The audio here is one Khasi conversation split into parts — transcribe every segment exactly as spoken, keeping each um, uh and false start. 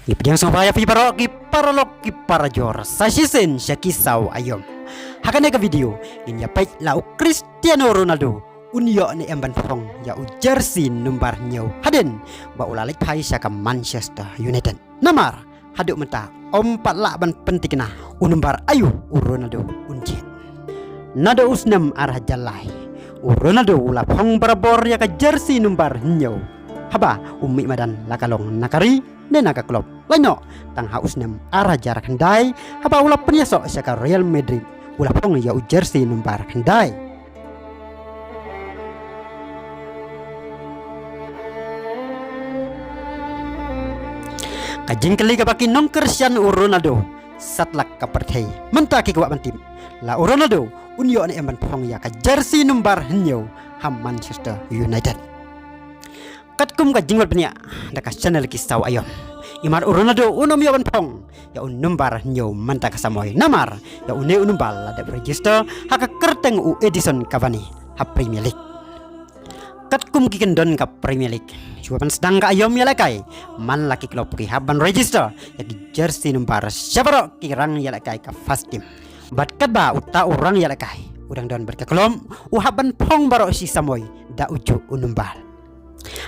Ngi pdiang sngewbha ïa phi baroh ki paralok ki parajor, sa shisien sha ki saw aïom. Ha kane ka video ngin ïa peit la u Cristiano Ronaldo un ïoh ne em ban phong ïa u jersey number hynñiew hadien ba u la leit phai sha ka Manchester United. Namar haduh mynta ym pat lah ban pynthikna u number aïu u Ronaldo un jied. Naduh u snem ar hajar lai u Ronaldo u la phong barabor ïa ka jersey number hynñiew haba u mih madan, la ka long na ka ri ne na ka klub. Lait noh tang ha u snem ar hajar khyndai haba u la pynïasoh sha ka Real Madrid u la phong ïa u jersey number khyndai. Ka jingkylli kaba ki nongkyrshan u Ronaldo satlak ka pyrthei mynta ki kwah ban tip, la u Ronaldo un ïoh ne em ban phong ïa ka jersey number hynñiew ha Manchester United. Katkum ka jingwad bniah da ka channel Ki Saw Aïom, i mar u Ronaldo un ym ïoh ban phong ïa u number hynñiew mynta ka samoi, namar ïa une u number la dep register ha ka kyrteng u Edinson Cavani ha Premier League. Katkum ki kyndon ka Premier League, shuwa ban sdang ka aïom ïalehkai, man la ki klub ki hap ban register ïa ki jersey number sha baroh ki rangïalehkai ka first team. Bad katba uta u rangïalehkai u dang don bad ka klub, u hap ban phong baroh shi samoi da ujuh u number.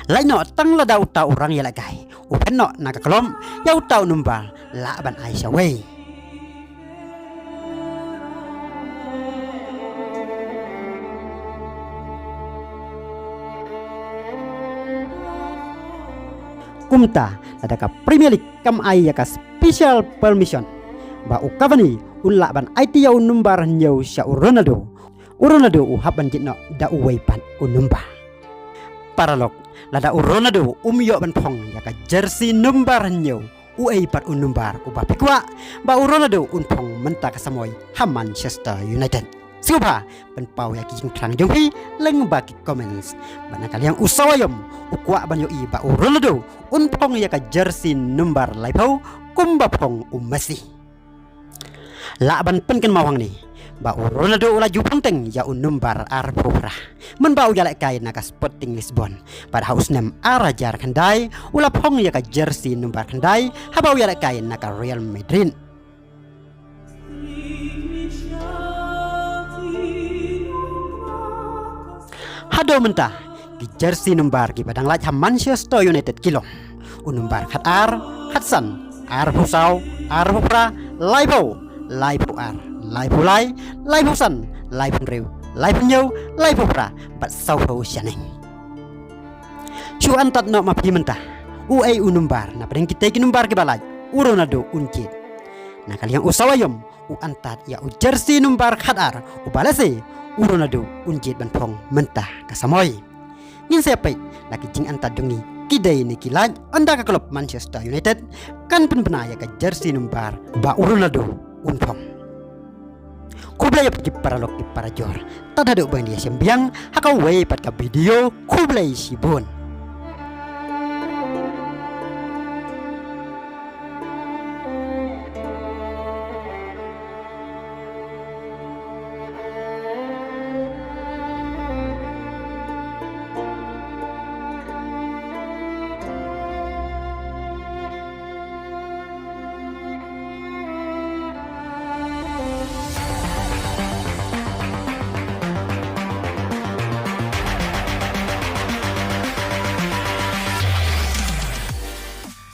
Lait noh tang lada uta u rangïalehkai u phet noh na ka klub, ïa uta u number lah ban ai sha uwei. Kumta lada ka Premier League kam ai ïa ka special permission ba u Cavani un lah ban aiti ïa u number hynñiew sha u Ronaldo, u Ronaldo u hap ban jied noh da uwei pat u number. Paralok, lada u Ronaldo um ïoh ban phong ïa ka jersey number hynñiew, uei pat u number uba phi kwah ba u Ronaldo un phong mynta ka samoi ha Manchester United? Sngewbha pynpaw ïa ki jingthrang jong phi lyngba ki comments. Bad na ka liang u Saw Aïom u kwah ban ïohi ba u Ronaldo un phong ïa ka jersey number laiphew kumba phong u Messi. Lah ban pynkynmaw hangne ba u Ronaldo u la ju phong teng ïa u number arphew phra mynba u ïalehkai na ka Sporting Lisbon. Bad ha u snem ar hajar khyndai u la phong ïa ka jersey number khyndai haba u ïalehkai na ka Real Madrid. Haduh mynta ki jersey number kiba dang lait ha Manchester United ki long u number khatar, khatsan, arphew saw, arphew phra, laiphew, laiphew ar, laiphew lai, laiphew san, laiphew hynriew, laiphew hynñiew, laiphew phra bad sawphew shaneng. Shu antad noh ma phi mynta uei u number na pdeng kitei ki number kiba lait u Ronaldo un jied. Na ka liang u Saw Aïom u antad ïa u jersey number khatar uba lehse u Ronaldo un jied ban phong mynta ka samoi. Ngin sa ïa peit la ki jingantad jong ngi ki dei ne ki lait, ynda ka klub Manchester United kan pynbna ïa ka jersey number ba u Ronaldo un phong. Khublei ïa phi ki paralok ki parajor. Tad haduh ban ïa shem biang ha kawei pat ka video, khublei shibun.